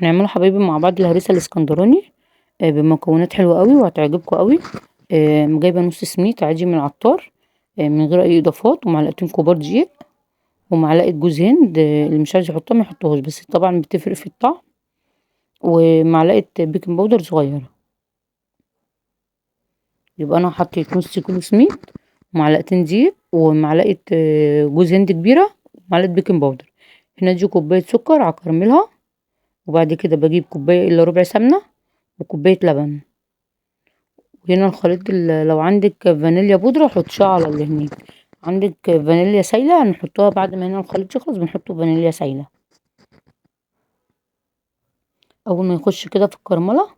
هنعمله حبايبي مع بعض الهريسة الاسكندراني بمكونات حلوة قوي وهتعجبكم قوي. جايبة نص سميد عادي من العطار من غير اي اضافات، ومعلقتين كبار دقيق، ومعلقة جوز هند، اللي مش عايز يحطها ما يحطهاش بس طبعا بتفرق في الطعم، ومعلقة baking powder صغيرة. يبقى انا حطيت نص كيلو سميد، ومعلقتين دقيق، ومعلقة جوز هند كبيرة، ومعلقة baking powder. هنا دي كوباية سكر هكرملها، وبعد كده بجيب كوباية الا ربع سمنة وكوباية لبن. هنا الخليط لو عندك فانيليا بودرة حطيها على اللي هناك، عندك فانيليا سايلة هنحطها بعد ما هنا الخليط يخلص بنحطه فانيليا سايلة. اول ما يخش كده في الكرملة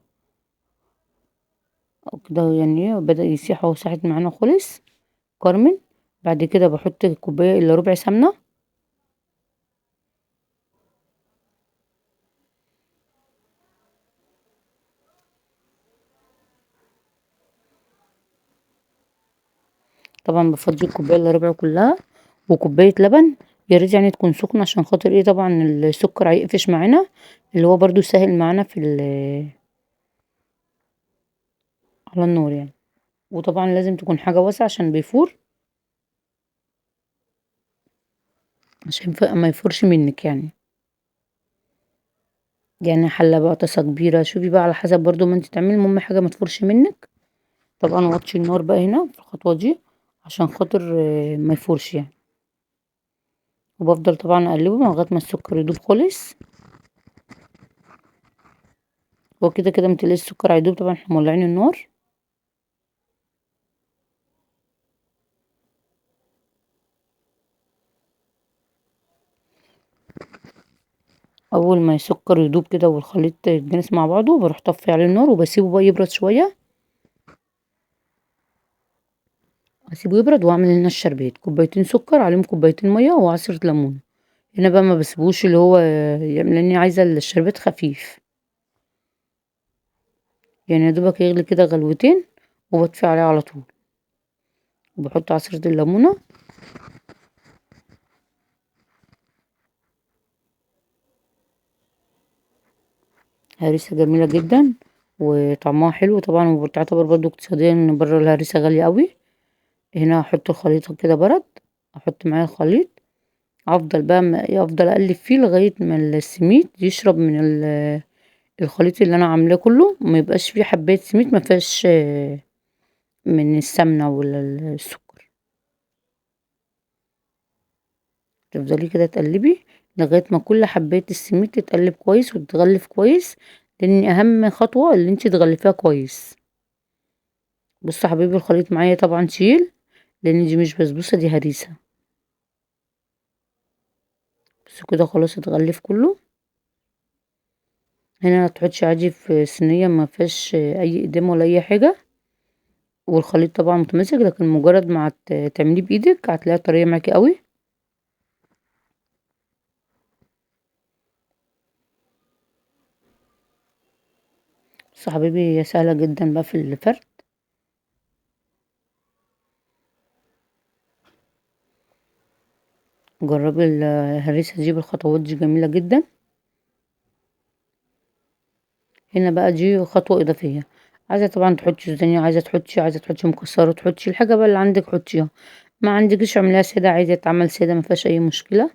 كده يعني بدأ يسيح اهو، ساحت معانا خالص كرمل. بعد كده بحط كوباية الا ربع سمنة، طبعا بفضي الكوباية الا ربع كلها، وكوباية لبن يا ريت يعني تكون سخنة عشان خاطر ايه طبعا السكر هيقفش معانا، اللي هو برضو سهل معانا في على النار يعني. وطبعا لازم تكون حاجة واسعة عشان بيفور، عشان ما يفورش منك يعني. يعني حلة بقى طاسة كبيرة، شوفي بقى على حسب برضو ما انت تعملي، المهم حاجة ما تفورش منك. طبعا وطي النار بقى هنا في الخطوة دي عشان خاطر ما يفورش يعني. وبفضل طبعا اقلبه لغاية ما السكر يدوب خالص. هو كده كده متقلقيش السكر هيدوب، طبعا احنا مولعين النار. اول ما السكر يدوب كده والخليط يتجانس مع بعضه بروح طفي عليه النار وبسيبه بقى يبرد شوية، اسيبه يبرد واعمل لنا الشربات. كوبايتين سكر عليهم كوبايتين مية وعصره ليمون. هنا بقى ما بسيبوش اللي هو يعمل، لاني عايزه الشربات خفيف يعني، يا دوبك يغلي كده غلوتين وبطفي عليه على طول. وبحط عصره الليمونه. هريسه جميلة جدا وطعمها حلو طبعا، وبتعتبر برضو اقتصادية ان بره الهريسه غالية قوي. هنا هحط الخليط كده برد، احط معايا الخليط، افضل بقى افضل اقلب فيه لغاية ما السميد يشرب من الخليط اللي انا عاملاه كله، ما يبقاش فيه حبايه سميد ما فيهاش من السمنة ولا السكر. تفضلي كده تقلبي لغاية ما كل حبايه السميد تتقلب كويس وتتغلف كويس، لان اهم خطوة اللي انتي تغلفيها كويس. بصوا حبايبي الخليط معايا طبعا تقيل، لان دي مش بسبوسه دي هريسه. بصوا كده خلاص اتغلف كله. هنا هتحطي عادي في صينية ما فيهاش اي اقدام ولا اي حاجة، والخليط طبعا متماسك، لكن مجرد ما تعمليه بايدك هتلاقيها طرية معاكي قوي. بصوا حبايبي هي سهلة جدا بقى في الفرد. جربي الهريسه دي بالخطوات دي جميلة جدا. هنا بقى دي خطوة اضافية، عايزه طبعا تحطي سوداني، عايزه تحطي مكسرات، تحطي الحاجة بقى اللي عندك حطيها، ما عندكيش اعمليها ساده عادي، تتعمل ساده ما فيهاش اي مشكلة.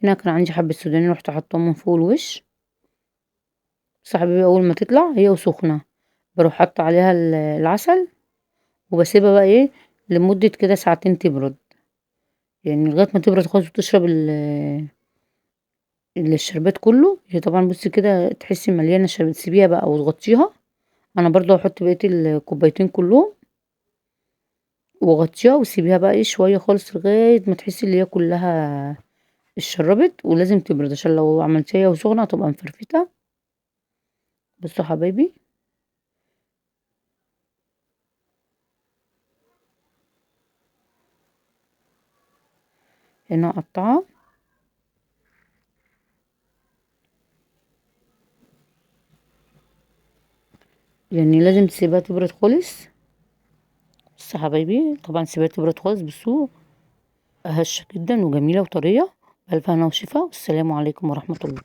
هنا كان عندي حبه سوداني رحت حطاهم من فوق الوش. بصوا حبايبي اول ما تطلع هي وسخنه بروح حاطه عليها العسل، وبسيبها بقى ايه لمدة كده ساعتين تبرد، يعني لغاية ما تبرد خالص وتشرب الشربات كله. هي طبعا بصي كده تحسي مليانة شربات، سيبيها بقى وتغطيها. انا برضو هحط بقية الكوبايتين كلهم وغطيها وسيبيها بقى ايه شوية خالص لغاية ما تحسي ان هي كلها اتشربت. ولازم تبرد عشان لو عملتيها وسخنه هتبقى مفرفته. بصوا حبايبي هنا اقطعها. يعني لازم تسيبها تبرد خالص. بصوا حبايبي طبعا سيبها تبرد خالص. بصوا هشه جدا وجميلة وطريه. الف هنا وشفا، والسلام عليكم ورحمة الله.